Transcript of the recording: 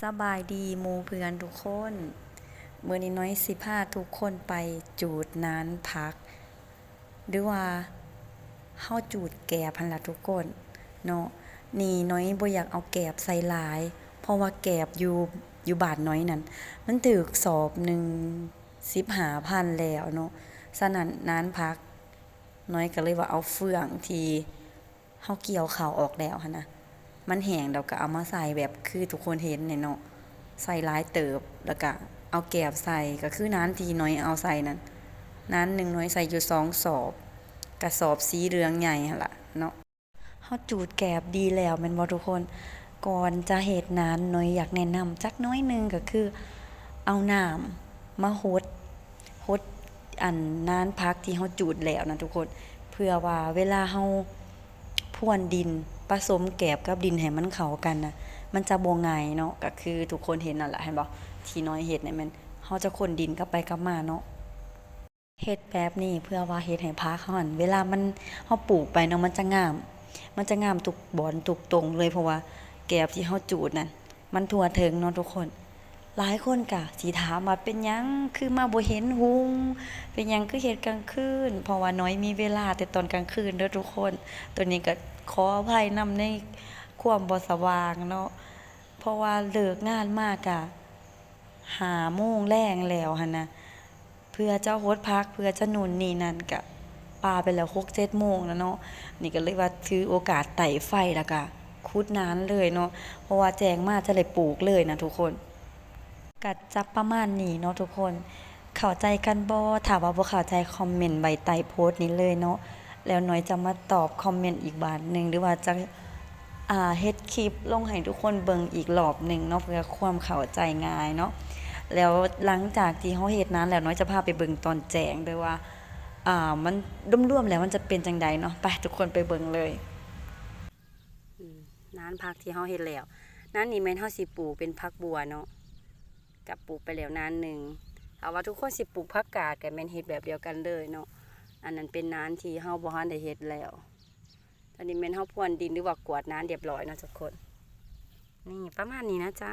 ສະບາຍດີໝູ່ເພື່ອນທຸກຄົນ. ມື້ນີ້ນ້ອຍຊິພາທຸກຄົນໄປຈູດນານຜັກ ຫຼືວ່າເຮົາຈູດແກບຫັ້ນລະທຸກຄົນເນາະ. ນີ້ນ້ອຍບໍ່ຢາກເອົາແກບໃສ່ຫຼາຍ ເພາະວ່າແກບຢູ່ ຢູ່ບ້ານນ້ອຍນັ້ນ ມັນຖືກສອບໜຶ່ງສິບຫ້າພັນແລ້ວເນາະ. ສະນັ້ນນານຜັກ ນ້ອຍກໍເລີຍວ່າເອົາເຟືອງທີ່ ເຮົາກ່ຽວເຂົ້າອອກແລ້ວຫັ້ນນະ ມັນແຫ້ງແລ້ວກໍເອົາມາໃສ່ແບບຄືທຸກຄົນເຫັນນີ້ເນາະ ໃສ່ຫຼາຍເຕີບ ແລ້ວກໍເອົາແກບໃສ່ ກໍຄືນານທີ່ນ້ອຍເອົາໃສ່ນັ້ນ ນານໜຶ່ງນ້ອຍໃສ່ຢູ່ສອງສອບ ກະສອບສີເຫຼືອງໃຫຍ່ຫັ້ນລະເນາະ. ເຮົາຈູດແກບດີແລ້ວແມ່ນບໍ່ທຸກຄົນ? ກ່ອນຈະເຮັດນານ ນ້ອຍຢາກແນະນຳຈັກໜ້ອຍໜຶ່ງ ກໍຄືເອົານ້ຳມາຫົດ ຫົດອັນນານຜັກທີ່ເຮົາຈູດແລ້ວນະທຸກຄົນ ເພື່ອວ່າເວລາເຮົາພວນດິນ ປະສົມແກບກັບດິນໃຫ້ມັນເຂົ້າກັນນະ ມັນຈະບໍ່ຫງາຍເນາະ. ກໍຄືທຸກຄົນເຫັນນັ້ນລະ ເຫັນບໍ່? ທີ່ນ້ອຍເຮັດນີ້ແມ່ນເຮົາຈະຂົນດິນກັບໄປກັບມາເນາະ. ເຮັດແບບນີ້ເພື່ອວ່າເຮັດໃຫ້ຜັກເຮົາຫັ້ນ ເວລາມັນ ເຮົາປູກໄປເນາະ ມັນຈະງາມ ມັນຈະງາມທຸກບ່ອນທຸກຕົງເລີຍ ເພາະວ່າແກບທີ່ເຮົາຈູດນັ້ນ ມັນທົ່ວເຖິງເນາະທຸກຄົນ. ຫຼາຍຄົນກະຊິຖາມວ່າ ເປັນຫຍັງຄືມາບໍ່ເຫັນຮຸ່ງ? ເປັນຫຍັງຄືເຮັດກາງຄືນ? ເພາະວ່ານ້ອຍມີເວລາແຕ່ຕອນກາງຄືນເດີທຸກຄົນ. ໂຕນີ້ກະຂໍອະໄພນຳໃນຄວາມບໍ່ສະຫວ່າງເນາະ ເພາະວ່າເລີກງານມາກະຫ້າໂມງແລງແລ້ວຫັ້ນນະ. ເພື່ອຈະຫົດຜັກ ເພື່ອຈະນູ່ນນີ້ນັ້ນ ກະປາໄປແລ້ວຫົກເຈັດໂມງແລ້ວເນາະ. ນີ້ກໍເລີຍວ່າຖືໂອກາດໄຕ້ໄຟ ແລ້ວກະຂຸດນານເລີຍເນາະ ເພາະວ່າແຈ້ງມາຈະໄດ້ປູກເລີຍນະທຸກຄົນ. ກະຈະປະມານນີ້ເນາະທຸກຄົນ ເຂົ້າໃຈກັນບໍ່? ຖ້າວ່າບໍ່ເຂົ້າໃຈ ຄອມເມັນໄວ້ໃຕ້ໂພສນີ້ເລີຍເນາະ ແລ້ວນ້ອຍຈະມາຕອບຄອມເມັນອີກບາດໜຶ່ງ ຫຼືວ່າຈະ ອ່າ ເຮັດຄລິບລົງໃຫ້ທຸກຄົນເບິ່ງອີກລອບໜຶ່ງເນາະ ເພື່ອຄວາມເຂົ້າໃຈງ່າຍເນາະ. ແລ້ວຫຼັງຈາກທີ່ເຮົາເຮັດນານແລ້ວ ນ້ອຍຈະພາໄປເບິ່ງຕອນແຈ້ງເດີວ່າ ອ່າ ມັນລວມໆແລ້ວມັນຈະເປັນຈັ່ງໃດເນາະ. ໄປ ທຸກຄົນໄປເບິ່ງເລີຍ. ອືມ ນານຜັກທີ່ເຮົາເຮັດແລ້ວ ນານນີ້ແມ່ນເຮົາຊິປູກເປັນຜັກບົ່ວເນາະ ກະປູກໄປແລ້ວນານໜຶ່ງ. ຖ້າວ່າທຸກຄົນຊິປູກຜັກກາດ ກະແມ່ນເຮັດແບບດຽວກັນເລີຍເນາະ. ອັນນັ້ນເປັນນານທີ່ເຮົາບໍ່ທັນໄດ້ເຮັດແລ້ວ. ຕອນນີ້ແມ່ນເຮົາພວນດິນ ຫຼືວ່າກວາດນານຮຽບຮ້ອຍເນາະທຸກຄົນ. ນີ້ ປະມານນີ້ນະຈ໊ະ.